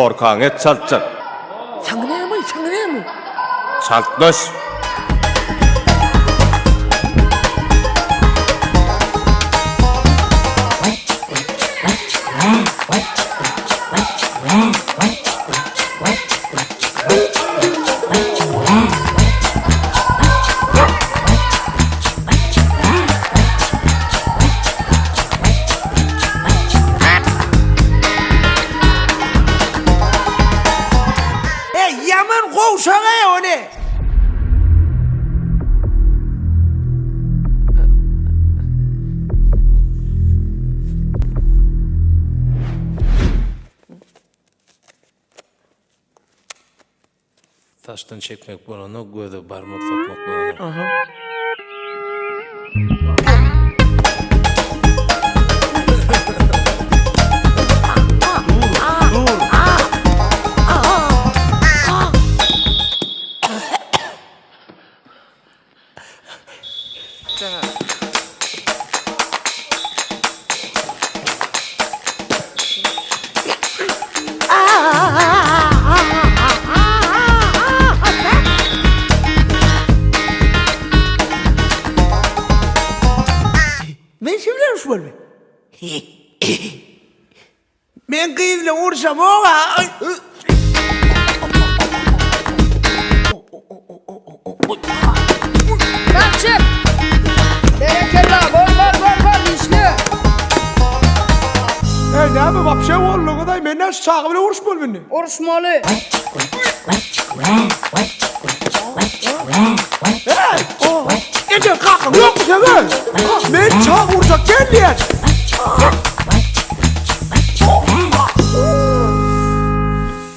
Horkaňy et çaltjak. Saňa näme, saňa näme? Çaltlaş. Ey ýaman gowşak-eý ony. Saçdan çekmek bolanok, göze barmak sokmak bolanok. Men kim bilen uruşmaly? Men gyz bilen uruşamok-a. Sag çek. Berekella, bol bol bol bol işle. Ey näme wapşe bolduňyz-aý? Men näme şu çaga bilen uruşmalymy indi? Uruşmaly. Ey! Ejeň kakaň ýokmy seň? Men çaga urjak däl diýýän.